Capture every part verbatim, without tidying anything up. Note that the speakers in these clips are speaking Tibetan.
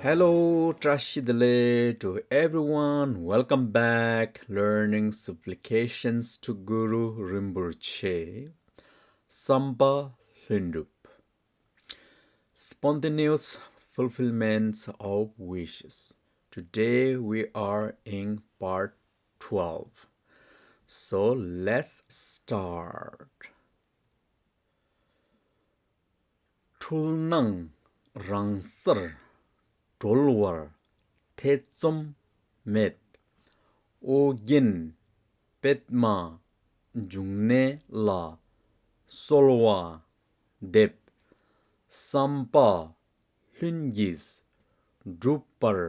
Hello, བཀྲ་ཤིས་བདེ་ལེགས་to everyone. Welcome back. Learning supplications to Guru Rinpoche. བསམ་པ་ལྷུན་གྲུབ། Spontaneous fulfillments of wishes. Today we are in part twelve. So let's start. འཁྲུལ་སྣང་རང་སར་གྲོལ་བར་ཐེ་ཚོམ་མེད། ཨོ་རྒྱན་པདྨ་འབྱུང་གནས་ལ་གསོལ་བ་འདེབས། བསམ་པ་ལྷུན་གྱིས་འགྲུབ་པར་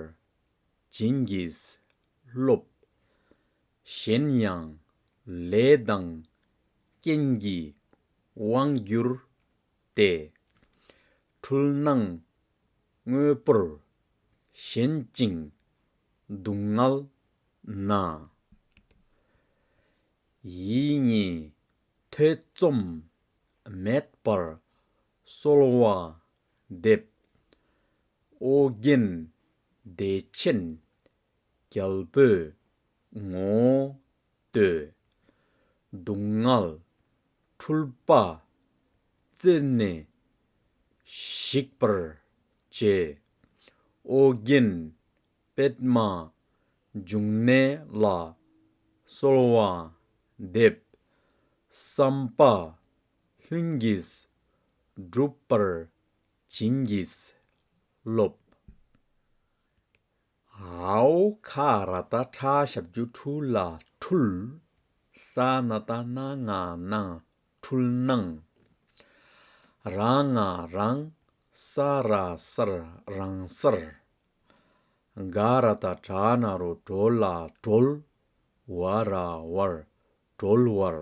བྱིན་གྱིས་རློབས། གཞན་ཡང་ལས་དང་རྐྱེན་གྱིས་དབང་གྱུར་ཏེ། འཁྲུལ་སྣང་དངོས་པོར་ཞེན་ཅིང་སྡུག་བསྔལ་ན། ཡིད་གཉིས་ཐེ་ཚོམ་མེད་པར་གསོལ་བ་འདེབས། ཨོ་རྒྱན་བདེ་ཆེན་རྒྱལ་པོའི་ངོ་བོ་སྡུག་བསྔལ་འཁྲུལ་པ་རྩད་ནས་ཞིག་པར་བྱེད། ཨོ་རྒྱན་པདྨ་འབྱུང་གནས་ལ་གསོལ་བ་འདེབས། བསམ་པ་ལྷུན་གྱིས་འགྲུབ་པར་བྱིན་གྱིས་རློབས། ཨའོ་ཁ་ར་ཏ་ཁྲ་ཞབས་ཀྱུ་ཁྲུ་ལ་འཁྲུལ། ས་ན་ཏ་ན་ང་ནང་འཁྲུལ་སྣང་། ར་ང་རང་ས་ར་སར་རང་སར། ག་ར་ཏ་གྲ་ན་རོ་གྲོ་ལ་གྲོལ། བ་ར་བར་གྲོལ་བར།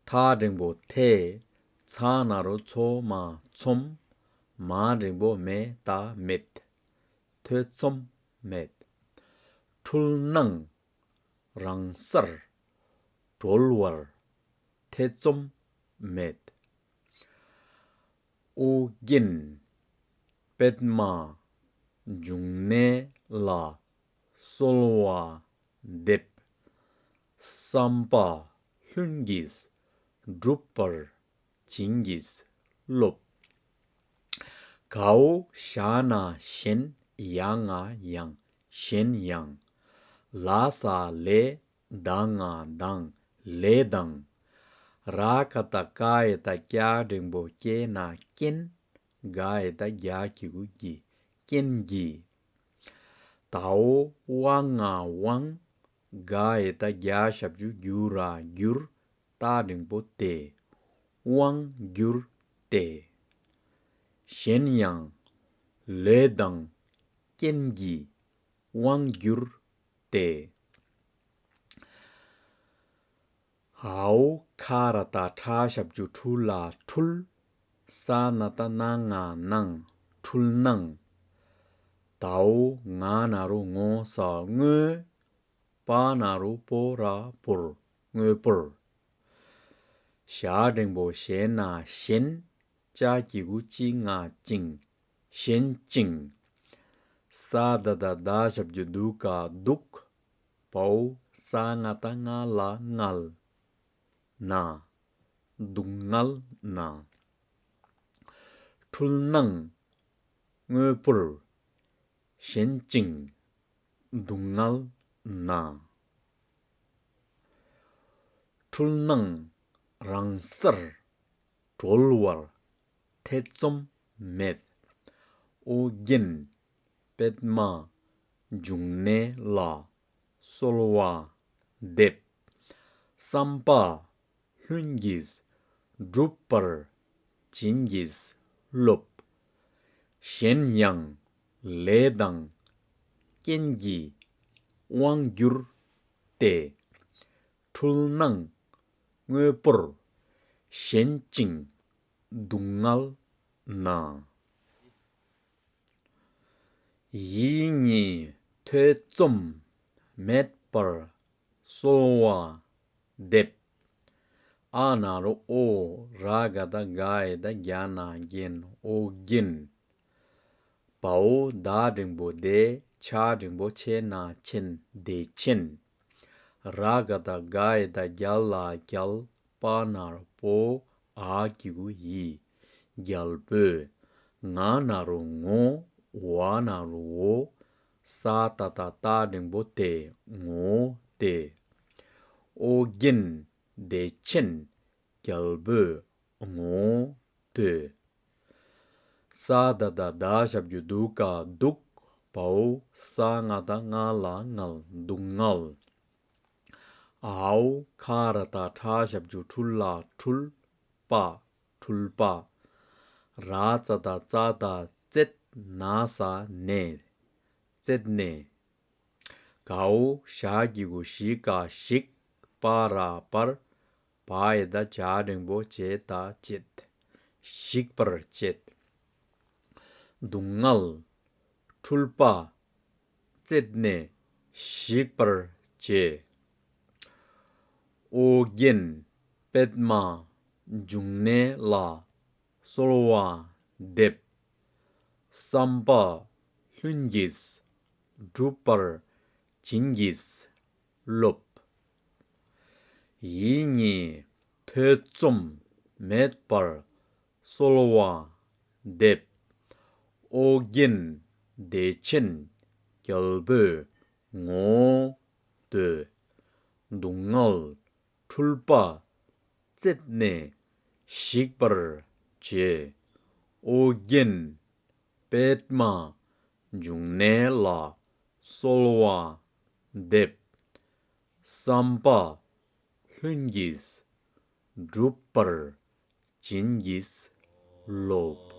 ཐ་འགྲེང་བུ་ཐེ། ཚ་ན་རོ་ཚོ་མ་ཚོམ། མ་འགྲེང་བུ་མེ་ད་མེད། ཐེ་ཚོམ་མེད། འཁྲུལ་སྣང་རང་སར་གྲོལ་བར་ཐེ་ཚོམ་མེད། ཨོ་རྒྱན་པདྨ་འབྱུང་གནས་ལ་གསོལ་བ་འདེབས། བསམ་པ་ལྷུན་གྱིས་འགྲུབ་པར་བྱིན་གྱིས་རློབས། གའོ་ཞ་ན་ཞེན། ཡ་ང་ཡང་། ཞེན་ཡང་། ལ་ས་ལེ། ད་ང་དང་། ལེ་དང་། ར་ཀ་ཏ་ཀ་ཡ་ཏ་ཀྱ་འགྲེང་བུ་ཀྱེ་ན་རྐྱེན། ག་ཡ་ཏ་གྱ་གི་གུ་གྱི། རྐྱེན་གྱིས། དའོ་དབ་ང་དབང་། ག་ཡ་ཏ་གྱ་ཞབས་ཀྱུ་གྱུ་ར་གྱུར། ཏ་འགྲེང་བུ་ཏེ། དབང་གྱུར་ཏེ། གཞན་ཡང་ལས་དང་རྐྱེན་གྱིས་དབང་གྱུར་ཏེ། ཨའོ་ཁ་ར་ཏ་ཁྲ་ཞབས་ཀྱུ་ཁྲུ་ལ་འཁྲུལ། ས་ན་ཏ་ན་ང་ནང་འཁྲུལ་སྣང་། དའོ་ང་ན་རོ་ངོ་ས་དངོས། པ་ན་རོ་པོ་ར་པོར་དངོས་པོར། ཞ་འགྲེང་བུ་ཞེ་ན་ཞེན། ཅ་གི་གུ་ཅི་ང་ཅིང་། ཞེན་ཅིང་། ས་ད་ད་ད་ཞབས་ཀྱུ་དུ་ག་སྡུག། བའོ་ས་ང་ཏ་ང་ལ་ངལ། ན། སྡུག་བསྔལ་ན། འཁྲུལ་སྣང་དངོས་པོར་ཞེན་ཅིང་སྡུག་བསྔལ་ན། འཁྲུལ་སྣང་རང་སར་གྲོལ་བར་ཐེ་ཚོམ་མེད། ཨོ་རྒྱན་པདྨ་འབྱུང་གནས་ལ་གསོལ་བ་འདེབས། བསམ་པ་ལྷུན་གྱིས་འགྲུབ་པར་བྱིན་གྱིས་རློབས། གཞན་ཡང་ལས་དང་རྐྱེན་གྱིས་དབང་གྱུར་ཏེ། འཁྲུལ་སྣང་དངོས་པོར་ཞེན་ཅིང་སྡུག་བསྔལ་ན། ཡིད་གཉིས་ཐེ་ཚོམ་མེད་པར་གསོལ་བ་འདེབས། ཨ་ན་རོ་ཨོ། ར་ག་ཏ་ག་ཡ་ཏ་གྱ་ན་རྒྱན། ཨོ་རྒྱན། བའོ་ད་འགྲེང་བུ་བདེ། ཆ་འགྲེང་བུ་ཆེ་ན་ཆེན། བདེ་ཆེན། ར་ག་བཏགས་རྒ་ཡ་བཏགས་རྒྱ་ལ་རྒྱལ། པ་ན་རོ་པོ། འ་གི་གུ་འི། རྒྱལ་པོའི། ང་ན་རོ་ངོ། འོ་ན་རོ་འོ། ས་ཏ་བཏགས་སྟ་འགྲེང་བུ་སྟེ། ངོ་སྟེ། ཨོ་རྒྱན་བདེ་ཆེན་རྒྱལ་པོའི་ངོ་སྟེ། ས་ད་བཏགས་སྡ་ཞབས་ཀྱུ་སྡུ་ག་སྡུག་བའོ་ས་ང་བཏགས་སྔ་ལ་ངལ། སྡུག་བསྔལ། འའོ་ཁ་ར་བཏགས་ཁྲ་ཞབས་ཀྱུ་ཁྲུ་ལ་ཁྲུལ། པ། ཁྲུལ་པ། ར་ཙ་བཏགས་རྩ་བཏགས་རྩེད། ན་ས་ནས། རྩེད་ནས། གའོ་ཞ་གི་གུ་ཞི་ག་ཞིག་པ་ར་པར། བ་ཡ་བཏགས་བྱ་འགྲེང་བུ་བྱེ་ད་བྱེད། ཞིག་པར་བྱེད། སྡུག་བསྔལ། འཁྲུལ་པ། རྩེད་ནས་ཞིག་པར་བྱེད། ཨོ་རྒྱན་པདྨ་འབྱུང་གནས་ལ་གསོལ་བ་འདེབས། བསམ་པ་ལྷུན་གྱིས་འགྲུབ་པར་བྱིན་གྱིས་རློབས། ཡིད་གཉིས་ཐེ་ཚོམ་མེད་པར་གསོལ་བ་འདེབས། ཨོ་རྒྱན་བདེ་ཆེན་རྒྱལ་པོའི་ངོ་བོས། སྡུག་བསྔལ་འཁྲུལ་པ་རྩད་ནས་ཞིག་པར་བྱེད། ཨོ་རྒྱན་པདྨ་འབྱུང་གནས་ལ་གསོལ་བ་འདེབས། བསམ་པ་ལྷུན་གྱིས་འགྲུབ་པར་བྱིན་གྱིས་རློབས།